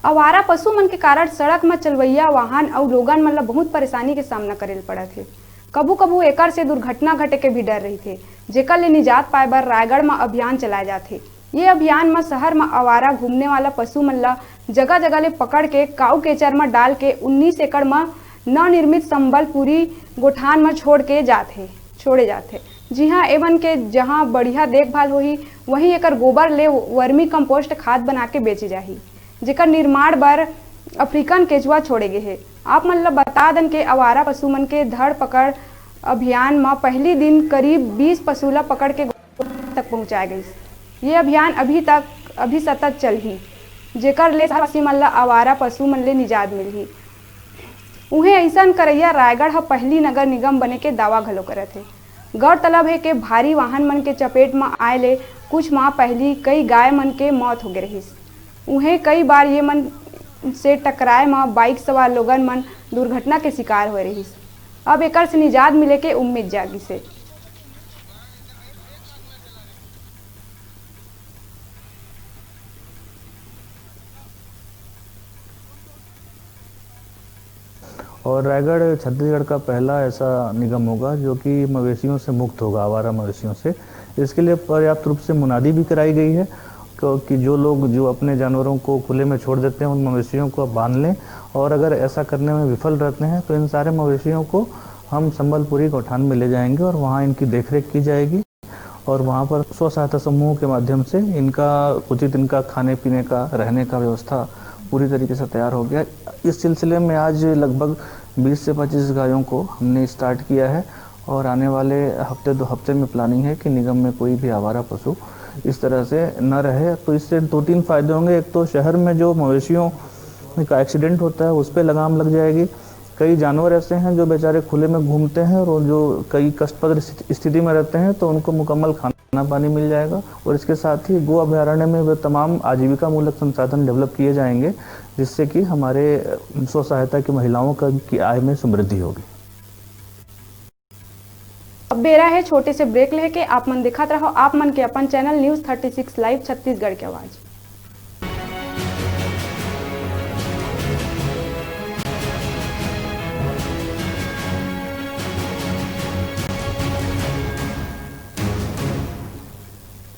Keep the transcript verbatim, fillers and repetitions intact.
आवारा पशु मन के कारण सड़क म चलवइया वाहन अउ लोगन मन ल बहुत परेशानी के सामना करे ल पड़त हे। कभू-कभू एकर से दुर्घटना घटे के भी डर रहिथे, जेकर ले निजात पाए बर रायगढ़ म अभियान चलाए जाथे। ये अभियान म शहर म आवारा घूमने वाला पशु मन ल जगह-जगह ले पकड़ के काऊ केचर म डाल के उन्नीस एकड़ म नवनिर्मित संबलपुरी गोठान म छोड़ के जात हे, छोड़े जात हे। जिहां एमन के जहां बढ़िया देखभाल होही, वहीं एकर गोबर ले वर्मी कंपोस्ट खाद बना के बेचे जाही, जेकर निर्माण बर अफ्रीकन केचुआ छोड़े गे हे। आप मन ल बता दन के आवारा पशु मन के धर पकड़ अभियान म पहली दिन करीब बीस पशु ल पकड़ के तक पहुंचाए गइस। ये अभियान अभी तक, अभी सतत चलही, जेकर ले शहरवासी मन ल आवारा पशु मन ले निजात मिलही। उहें अइसन करइया रायगढ़ ह पहली नगर निगम बने के दावा घलो करत हे। गौरतलब हे के भारी वाहन मन के चपेट म आए ले कुछ माह पहली कई गाय मन के मौत होगे रहिस। उहें कई बार ये मन से टकराए म बाइक सवार लोगन मन दुर्घटना के शिकार होए रहिस। अब एकर से निजात मिले के उम्मीद जागिस हे। और रायगढ़ छत्तीसगढ़ का पहला ऐसा निगम होगा जो कि मवेशियों से मुक्त होगा, आवारा मवेशियों से। इसके लिए पर्याप्त रूप से मुनादी भी कराई गई है, क्योंकि जो लोग जो अपने जानवरों को खुले में छोड़ देते हैं, उन मवेशियों को बांध लें, और अगर ऐसा करने में विफल रहते हैं तो इन सारे मवेशियों को हम संबलपुरी गौठान में ले जाएंगे और वहाँ इनकी देखरेख की जाएगी। और वहाँ पर स्व सहायता समूह के माध्यम से इनका उचित, इनका खाने पीने का, रहने का व्यवस्था पूरी तरीके से तैयार हो गया। इस सिलसिले में आज लगभग बीस से पच्चीस गायों को हमने स्टार्ट किया है और आने वाले हफ्ते, दो हफ्ते में प्लानिंग है कि निगम में कोई भी आवारा पशु इस तरह से न रहे। तो इससे दो तीन फ़ायदे होंगे। एक तो शहर में जो मवेशियों का एक्सीडेंट होता है, उस पर लगाम लग जाएगी। कई जानवर ऐसे हैं जो बेचारे खुले में घूमते हैं और जो कई कष्टप्रद स्थिति में रहते हैं, तो उनको मुकम्मल खाना पानी मिल जाएगा। और इसके साथ ही गो अभयारण्य में वे तमाम आजीविका मूलक संसाधन डेवलप किए जाएंगे, जिससे कि हमारे स्व सहायता की महिलाओं का की आय में समृद्धि होगी। अब बेरा है छोटे से ब्रेक लेके। आप मन दिखात रहो आप मन के अपन channel news thirty six live Chhattisgarh के आवाज।